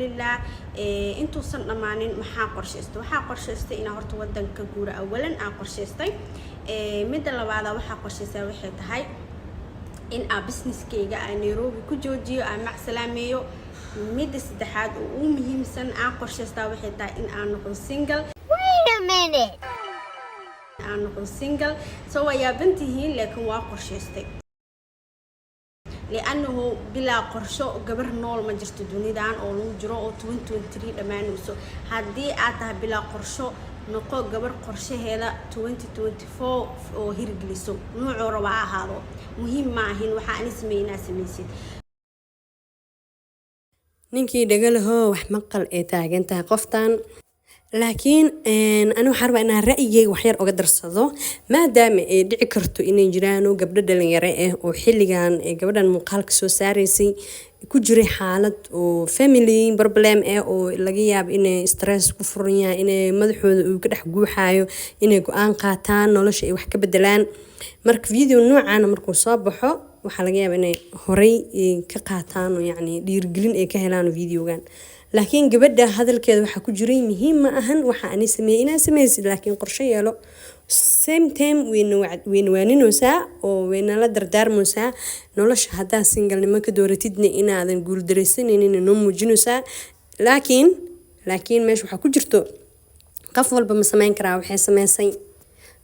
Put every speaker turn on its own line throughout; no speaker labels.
Alxamdulilah, intuusan dhammaanin maxaa qorshaystay? Waxaa qorshaystay inaa horta wadanka guura, awalan aan qorshaystay. Midda labaada waxaa qorshaystaa waxay tahay in aa businesskayga aan Nairobi ku joojiyo, aan macsalaameeyo. Midda saddexaad oo ugu muhiimsan aan qorshaystaa waxay tahay in aan noqdo single.
Wait a minute.
Aan noqdo single. So waa yaabantihiin, laakiin waa qorshaystay, liannahu bilaa qorsho gabar nool ma jirto dunidan oo lagu jiro oo 2023 dhammaanayso. Haddii aad tahay bilaa qorsho, noqo gabar qorshaheeda 2024 oo hirgeliso, nuucuu raba ha ahaado. Muhiim ma ahin waxaa ani sameey inaa samaysid.
Ninkii dhagalahoo wax maqal ee taagan tahay qoftan. Laakiin ani waxaan rabaa inaan ra'yigeyga waxyar oga darsado, maadaama ay dhici karto inay jiraano gabdho dhalinyaro ah oo xilligan ee gabadhan muuqaalka soo saaraysay ku jiray xaalad oo family problem ah, oo laga yaabo inay stress ku furan yahay, inay madaxooda uu ka dhex guuxayo, inay go-aan qaataan, nolosha ay wax ka bedelaan. Marka video noocaana markuu soo baxo, waxaa laga yaabaa inay horey ka qaataan oo yacni dhiirigelin ay ka helaan videogan. Laakiin gabadha hadalkeeda waxaa ku jiray, muhiim ma ahan waxa ani sameeyey inaa sameysid, laakiin qorshe yeelo. Same time wayna waaninaysaa oo waynala dardaarmaysaa, nolosha haddaa singlenimo ka dooratidna inaadan guuldareysanaynin noo muujinaysaa. Laakiin meesha waxaa ku jirto, qof walba ma sameyn karaa waxay sameysay?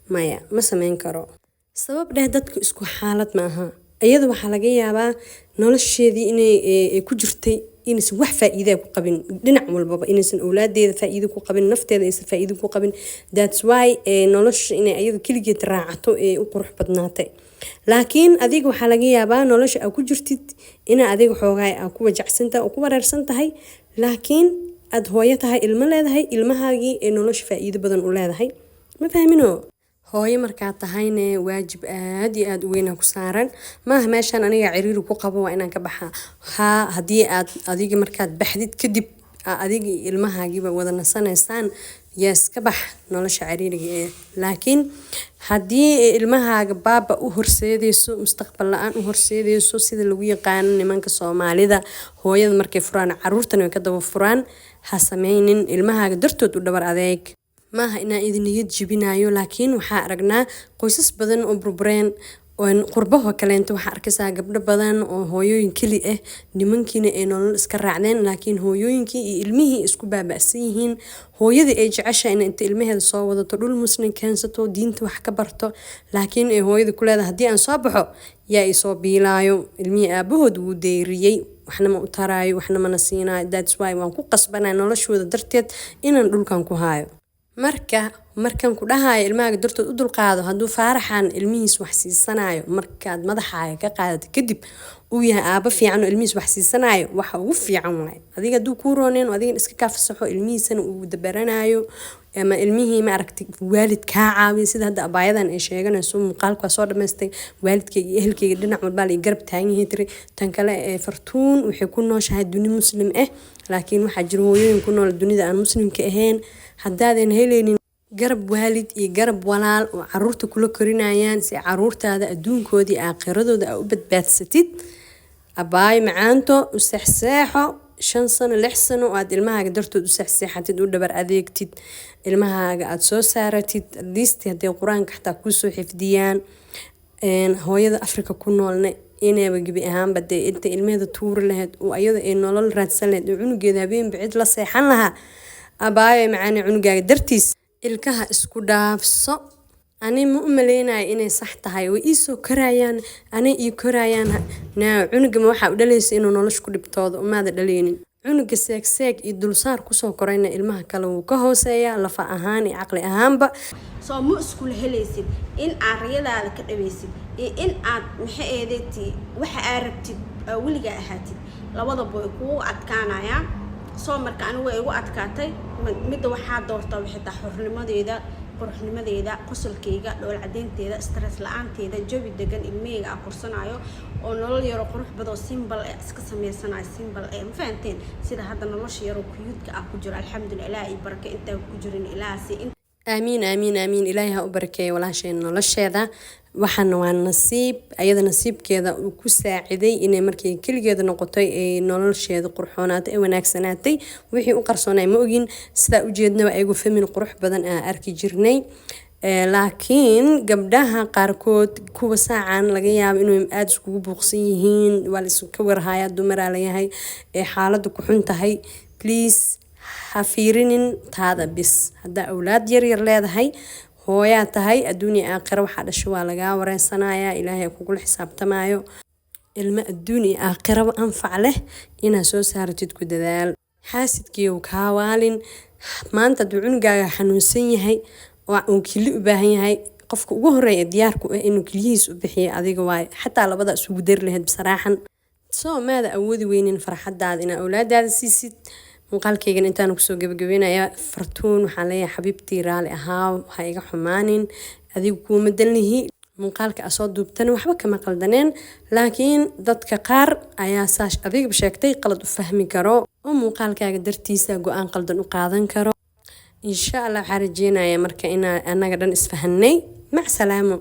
Maya, ma sameyn karo. Sabab dheh, dadku isku xaalad ma aha. Iyada waxaa laga yaabaa nolosheedii inay ku jirtay inaysan wax faa-iidaa ku qabin dhinac walbaba, inaysan owlaadeeda faa-iido ku qabin, nafteeda aysan faa-iido ku qabin. That's why nolosha inay ayada keligeed raacato ee u qurux badnaatay. Laakiin adiga waxaa laga yaabaa nolosha aa ku jirtid inaa adiga xoogaay aa ku wajacsantahay oo ku wareersan tahay, laakiin aada hooyo tahay, ilmo leedahay, ilmahaagii ee nolosha faa-iido badan u leedahay. Ma fahmino? Hooyo markaa tahayne, waajib aad iyo aada u weynaa ku saaran. Maaha meeshaan aniga ciriiri ku qabo, waa inaan ka baxaa. Haa, haddii aad adiga markaad baxdid kadib adiga iyo ilmahaagiiba wada nasanaysaan, yes, ka bax nolosha ciriiriga ee. Laakiin haddii ilmahaaga baaba u horseedeyso, mustaqbal la-aan u horseedeyso, sida lagu yaqaano nimanka Soomaalida, hooyada markay furaan caruurtana way ka daba furaan, ha sameynin. Ilmahaaga dartood u dhabar adeeg. Maaha inaan idin niyad jebinayo, laakiin waxaa aragnaa qoysas badan oo burbureen. Qurbaho kaleento waxaa arkaysaa gabdho badan oo hooyooyin keli ah, nimankiina ay nolol iska raacdeen, laakiin hooyooyinkii iyo ilmihii isku baaba'san yihiin. Hooyadii ay jeceshahay in inta ilmaheeda soo wadato, dhul Muslim keensato, diinta wax ka barto, laakiin ay hooyada ku leedahay, "Haddii aan soo baxo, yaa isoo biilaayo? Ilmihii aabahood wuu deyriyey, waxna ma u taraayo, waxna mana siinaayo. That's why waan ku qasbanaya noloshooda darteed inaan dhulkan ku haayo." Marka markan ku dhahayo ilmahaaga dartood u dulqaado, hadduu Faaraxan ilmihiis wax siisanayo, markaad madaxaaga ka qaadato kadib uu yahay aabo fiican oo ilmihiis wax siisanayo, waxa ugu fiican waaye. Adiga hadduu kuu rooneen, adigan iska kaa fasaxo, ilmihiisana uu dabaranayo, ama ilmihii, ma aragtay, waalid kaa caawiya, sida hadda abaayadan ay sheeganayso muuqaalka waa soo dhamaystay, "Waalidkayga iyo ehelkayga dhinac walbaa la garab taagan yahay," tiri. Tan kale ee Fartuun waxay ku nooshahay duni Muslim ah, laakiin waxaa jira hooyooyin ku nool dunida aan Muslimka ahayn. Haddaadan helaynin garab waalid iyo garab walaal oo caruurta kula korinayaan, si caruurtaada adduunkoodii aakhiradooda aa u badbaadsatid, abaayo macaanto, u seexseexo 5 sano, 6 sano oo aad ilmahaaga dartood u seexseexatid, u dhabar adeegtid, ilmahaaga aada soo saaratid, at least hadday Qur-aanka xataa kuusoo xifdiyaan. Hooyada Afrika ku noolna inayba gebi ahaanba dee inta ilmaheeda tuuri lahayd oo ayada ay nolol raadsan lahayd oo cunugeeda habeenba cid la seexan lahaa, abaayo macaane, cunugaaga dartiis ilkaha isku dhaafso. Ani ma u maleynayo inay sax tahay "Way iisoo korayaan, anay ii korayaan." Naa, cunugama waxaa u dhalaysa inuu nolosha ku dhibtoodo? Umaada dhaleynin. Cunuga seeg seeg iyo dulsaar kusoo korayna ilmaha kale wuu ka hooseeyaa lafa ahaan iyo caqli ahaanba.
Soo ma iskula helaysid in aad rayadaada ka dhawaysid iyo in aad, maxay eedeeti, waxa aad rabtid aa weligaa ahaatid? Labadaba way kugu adkaanayaan. Soo marka anigu way igu adkaatay. Midda waxaa doortaa waxay tahay xornimadeeda, quruxnimadeeda, qosolkayga, dhool cadeynteeda, stress la-aanteeda, jawi degan, ilmahayga aan korsanayo oo nolol yaroo qurux badoo simple eh iska sameysanayo, simple eh. Ma fahanteen? Sida hadda nolosha yaroo kuyuudka ah ku jiro, alxamdulillah, Ilaah ii baraka. Intaan ku jirin, Ilaahasi.
Aamiin, aamiin, aamiin. Ilaahay ha u barakeeyo walaasheen nolosheeda. Waxaana waa nasiib, ayada nasiibkeeda uu ku saaciday inay markay keligeeda noqotay ay nolosheeda qurxoonaatay, ay wanaagsanaatay. Wixii u qarsoonay ma ogin. Sidaa ujeednaba, ayagu family qurux badan aan arki jirnay. Laakiin gabdhaha qaarkood, kuwa saacan laga yaabo inuu aada iskugu buuqsan yihiin, waa la iska warhayaa, dumaraa layahay, ee xaaladda ku xun tahay. Please, ha fiirinin taada bis. Haddaa awlaad yaryar leedahay, hooyaa tahay, adduunya aakhira waxaa dhasho waa lagaa wareysanayaa. Ilaahay kugula xisaabtamayo. Ilmo adduun iyo aakhiraba anfac leh inaad soo saaratid ku dadaal. Xaasidkiiyow kaa waalin. Maanta hadduu cunugaaga xanuunsan yahay oo uu kili u baahan yahay, qofka ugu horeeya diyaarku ah inuu kiliyihiis u bixiyo adiga waaye. Xataa labada isugu dari lahayd bisaraaxan. Soo maada awoodi weynin farxadaada inaa awlaadaada siisid. Muuqaalkeygan intaan kusoo gabagabeynaya. Fartuun waxaan leeyahay: xabiibtii, raali ahaaw, ha iga xumaanin, adigu kuuma danlihi. Muuqaalka asoo duubtana waxba kama qaldaneen, laakiin dadka qaar ayaa saas adigaba sheegtay qalad u fahmi karo oo muuqaalkaaga dartiisa go-aan qaldan u qaadan karo. Insha Allah waxaa rajeynayaa marka inaa anaga dhan isfahanay. Mac salaamo.